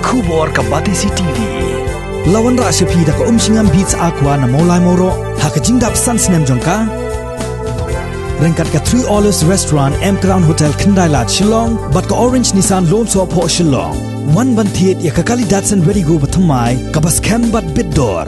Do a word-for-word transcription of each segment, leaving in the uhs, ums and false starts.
Khubor ka Batesi T V. La wanrah sha phi da ka Umshngam Beats Aqua na Mawlai Mawroh ha ka jingdap san snem jong ka. Ryngkat ka Three Olives Restaurant, M Crown Hotel, Khyndai Lad, Shillong, bad ka Orange Nissan Lum Sohphoh, Shillong. Wan ban thied ïa ka kali Datsun Redi-GO bathymmai kaba skhem bad bit dor.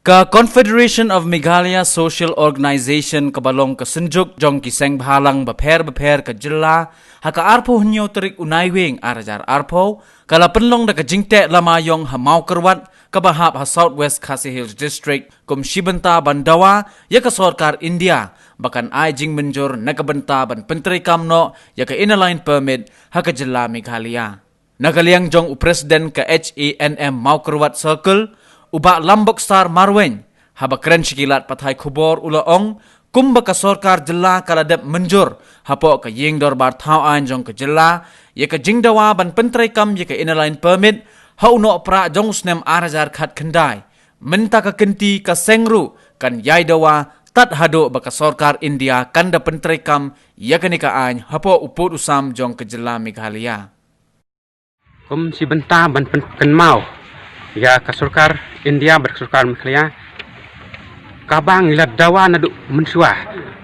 Ka Confederation of Meghalaya Social Organization kaba long ka synjuk jong ki seng bhalang bapher bapher ka jylla, ha ka arphew hynñiew tarik u Naiwieng ar hajar arphew, ka la pynlong da ka jingteh lama ïong ha Mawkyrwat kaba hap ha South West Khasi Hills District, kum shi bynta ban dawa ïa ka sorkar India ba kan ai jingmynjur na ka bynta ban pyntreikam noh ïa ka Inner Line Permit ha ka jylla Meghalaya. Na ka liang jong u President ka H A N M Mawkyrwat Circle, u Bah Lambokstar Marwein, haba kren sha ki lad pathai khubor u la ong, kumba ka sorkar jylla ka la dep mynjur hapoh ka Ïing Dorbar Thaw Aiñ jong ka jylla ïa ka jingdawa ban pyntreikam ïa ka Inner Line Permit ha u Nohprah jong u snem ar hajar khatkhyndai. Mynta ka kynti ka seng ruh kan ïai dawa tad haduh ba ka sorkar India kan da pyntreikam ïa kane ka aiñ hapoh u pud u sam jong ka jylla Meghalaya. Kum shi bynta ban pynkynmaw ïa ka sorkar India bad ka sorkar Meghalaya, kaba ngi la dawa naduh mynshuwa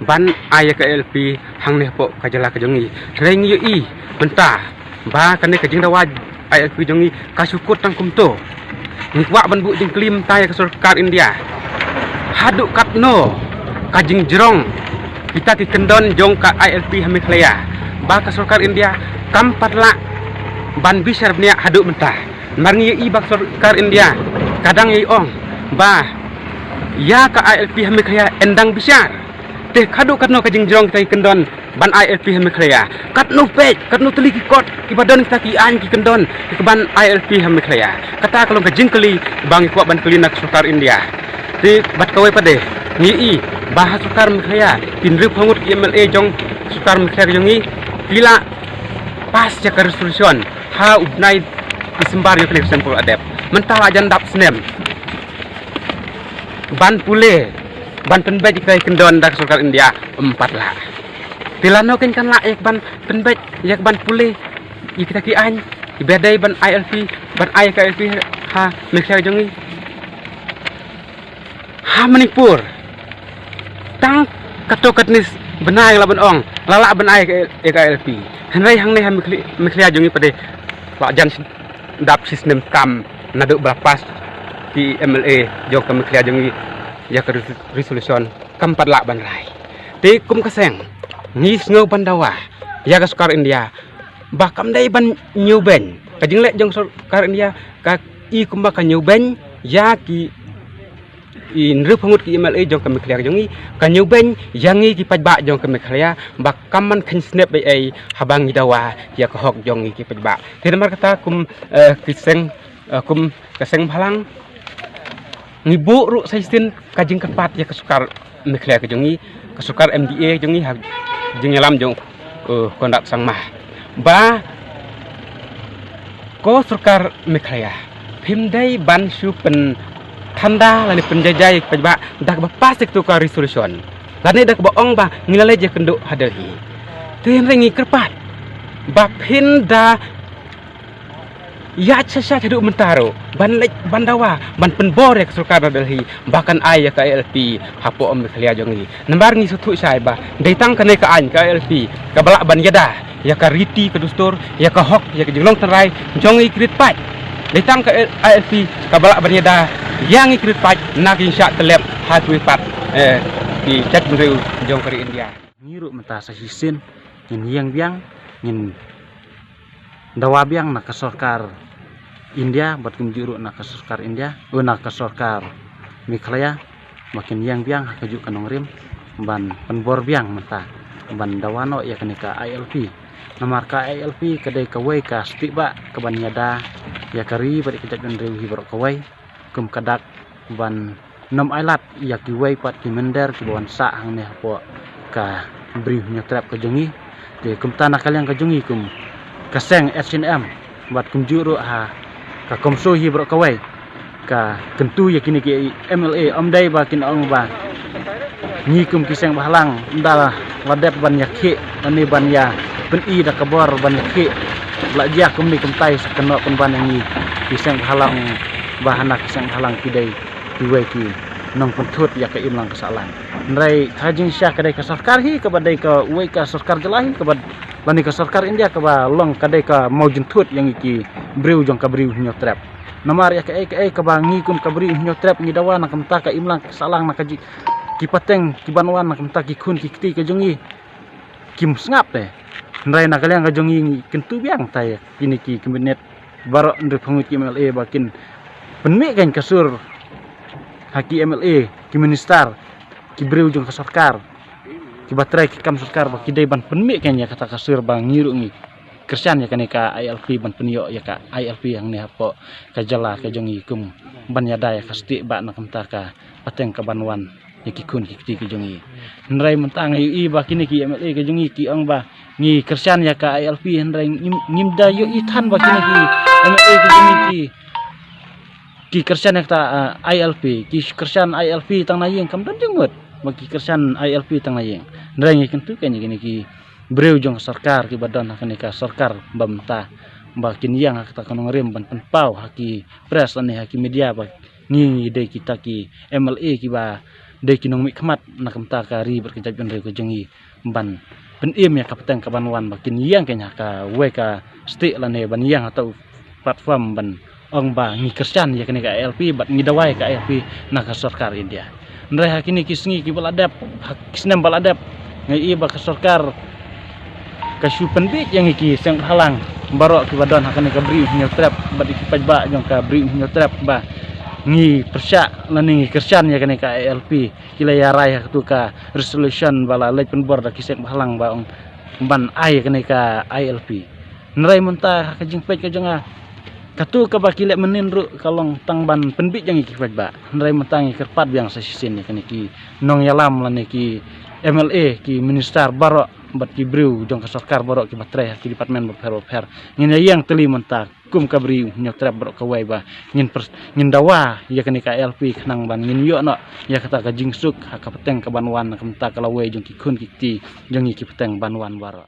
ban ai ïa ka I L P hangne hapoh ka jylla ka jong ngi. Hynrei ngi ïohi mynta ba kane ka jingdawa I L P jong ngi ka shu kut tang kumto. Ngi kwah ban buh jingkylli mynta ïa ka sorkar India, haduh katno ka jingjrong kita ki kyndon jong ka I L P ha Meghalaya, ba ka sorkar India kam pat lah ban bishar bniah haduh mynta. Namar ngi ïohi ba ka sorkar India ka dang ïai ong ba ïa ka I L P ha Meghalaya yn dang bishar. Te haduh katno ka jingjrong kita ki kyndon ban I L P ha Meghalaya? Katno page, katno tylli ki kot kiba don kita ki aiñ ki kyndon kiba ban I L P ha Meghalaya? Kata ka long ka jingkylli ba ngi kwah ban kylli na ka sorkar India. Te bad kawei pat de, ngi ïohi ba ha sorkar Meghalaya, ki hynriewphew ngut ki M L A jong sorkar Meghalaya ka jong ngi, ki la pass ïa ka resolution ha u bnai December jong kane ka snem kaba la dep. Mynta la jan dap snem ban pule, ban pynbeit ïa ki kyndon da ka sorkar India, ym pat lah. Te lano kein kan lah ïa ka ban pynbeit, ïa ka ban pule ïa kita ki aiñ kiba dei ban I L P, ban ai ka I L P ha Meghalaya jong ngi? Ha Manipur, tang katto katne bnai la ban ong la lah ban ai ka, ïa ka I L P. Hynrei hangne ha Meghalaya, Meghalaya jong ngi pat de la jan dap shi snem tam naduh ba la pass ki M L A jong ka Meghalaya jong ngi ïa ka res-, resolution, kam pat lah ban rai. Te kum ka seng, ngi sngew ban dawa ïa ka sorkar India ba kam dei ban ñiewbeiñ. Ka jingleh jong ka sorkar India ka i kumba ka ñiewbeiñ ïa ki, i hynriewphew ngut ki M L A jong ka Meghalaya ka jong ngi, ka ñiewbeiñ ïa ngi ki paidbah jong ka Meghalaya ba kam man kheiñ snep ei ei haba ngi dawa ïa ka hok jong ngi ki paidbah. Te namar kata kum, eh, ki seng, eh, kum ka seng bhalang, ngi buh ruh sa shisien ka jingkyrpad ïa ka sorkar Meghalaya ka jong ngi, ka sorkar M D A jong ngi, ha jingïalam jong, eh, Conrad Sangma, ba ko sorkar Meghalaya, phim dei ban shu pynthanda lane pynjaijai ïa ki paidbah da kaba pass ïa kato ka resolution, lane da kaba ong ba ngi la leit ïakynduh ha Delhi. Te hynrei ngi kyrpad ba phin da ïaid sha sha haduh mynta ruh ban leit ban dawa ban pynbor ïa ka sorkar na Delhi ba kan ai ïa ka I L P hapoh Meghalaya jong ngi. Namar ngi sngewthuh shai ba dei tang kane ka aiñ ka I L P kaba lah ban ïada ïa ka riti ka dustur, ïa ka hok, ïa ka jinglong tynrai jong ngi ki rit paid. Dei tang ka I L P kaba lah ban ïada ïa ngi ki rit paid na ki jingshah tyllep ha kiwei pat, eh, ki jaitbynriew jong ka ri India. Ngi ruh mynta sa shisien ngin ïeng biang, ngin dawa biang na ka sorkar India bad kumjuh ruh na ka sorkar India, oh, na ka sorkar Meghalaya, ba kin ïeng biang ha kajuh ka nongrim ban pynbor biang mynta ban dawa noh ïa kane ka I L P. Namar ka I L P ka dei kawei ka stieh bah kaban ïada ïa ka ri bad ïa ka jaitbynriew hi baroh kawei, kum ka dak ban nym ailad ïa kiwei pat ki mynder kiba wan sah hangne hapoh ka Bri Hynñiewtrep ka jong ngi. Te kumta na ka liang ka jong ngi kum ka seng H A N M bad kumjuh ruh ha ka CoMSO hi baroh kawei, ka kyntu ïa kine ki M L A, ym dei ba kin ong ba ngi kum ki seng bhalang ynda la dep ban ïakhih lane ban ïa pyni da ka bor ban ïakhih la jia kumne kumtai sa kynnoh pynban ïa ngi ki seng bhalang, ba hana ki seng bhalang ki dei kiwei ki nongpynthut ïa ka imlang ka sahlang. Hynrei ka jingshisha ka dei ka sorkar hi kaba dei kawei ka sorkar jylla hi kaba, lane ka sorkar India kaba long ka dei ka mawjynthut ïa ngi ki briew jong ka Bri U Hynñiewtrep. Namar ïa kaei kaei kaba ngi kum ka Bri U Hynñiewtrep ngi dawa na ka bynta ka imlang ka sahlang na ka ji-, ki pateng ki ban wan na ka bynta ki khun ki kti ka jong ngi, kim sngap te. Hynrei na ka liang ka jong ngi ngi kyntu biang te ïa kine ki cabinet baroh hynriewphew ngut ki M L A ba kin pynmih kein ka sur ha ki M L A, ki minister, ki briew jong ka sorkar kiba trei ki kam sorkar ba ki dei ban pynmih kein ïa kata ka sur ba ngi ruh ngi kyrshan ïa kane ka I L P ban pynïoh ïa ka I L P hangne hapoh ka jylla ka jong ngi kum ban ïada ïa ka stieh ba na ka bynta ka pateng ka ban wan ïa ki khun ki kti ki jong ngi. Hynrei mynta nga ïohi ba kine ki M L A ki jong ngi ki ong ba ngi kyrshan ïa ka I L P, hynrei ngim, ngim da ïohi than ba kine ki M L A ki jong ngi ki, ki kyrshan ïa kata, ah, I L P, ki kyrshan I L P tang na ïing, kam don jingmut ba ki kyrshan I L P tang na ïing. Hynrei ngi kyntu kein ïa kine ki briew jong ka sorkar kiba don ha kane ka sorkar ba mynta ba kin ïeng ha kata ka nongrim ban pynpaw ha ki press lane ha ki media ba ngi ngi dei kita ki M L A kiba dei ki nongmihkhmat na ka bynta ka ri bad ka jaitbynriew ka jong ngi ban pynim ïa ka pateng ka ban wan ba kin ïeng kein ha kawei ka stieh lane ban ïeng ha kata u platform ban ong ba ngi kyrshan ïa kane ka I L P bad ngi dawa ïa ka I L P na ka sorkar India. Hynrei ha kine ki sngi kiba la dep, ha ki snem ba la dep, nga ïohi ba ka sorkar ka shu pynbiej ïa ngi ki seng bhalang baroh kiba don ha kane ka Bri U Hynñiewtrep bad ki paidbah jong ka Bri U Hynñiewtrep ba ngi pyrshah lane ngi kyrshan ïa kane ka I L P. Ki la ïarai ha katu ka resolution ba la leit pynbor da ki seng bhalang ba ong ban ai ïa kane ka I L P. Hynrei mynta ha ka jingpeit ka jong nga, katu kaba ki leh mynnin ruh ka long tang ban pynbiej ïa ngi ki paidbah. Hynrei mynta ngi kyrpad biang sa shisien ïa kine ki nongïalam lane ki M L A, ki minister baroh bad ki briew jong ka sorkar baroh kiba trei ha ki department bapher bapher. Ngin ïa ïeng tylli mynta kum ka Bri U Hynñiewtrep baroh kawei ba ngin pers-, ngin dawa ïa kane ka I L P khnang ban ngin ïoh noh ïa kata ka jingsuk ha ka pateng ka ban wan na ka bynta ka lawei jong ki khun ki kti jong ngi ki pateng ban wan baroh.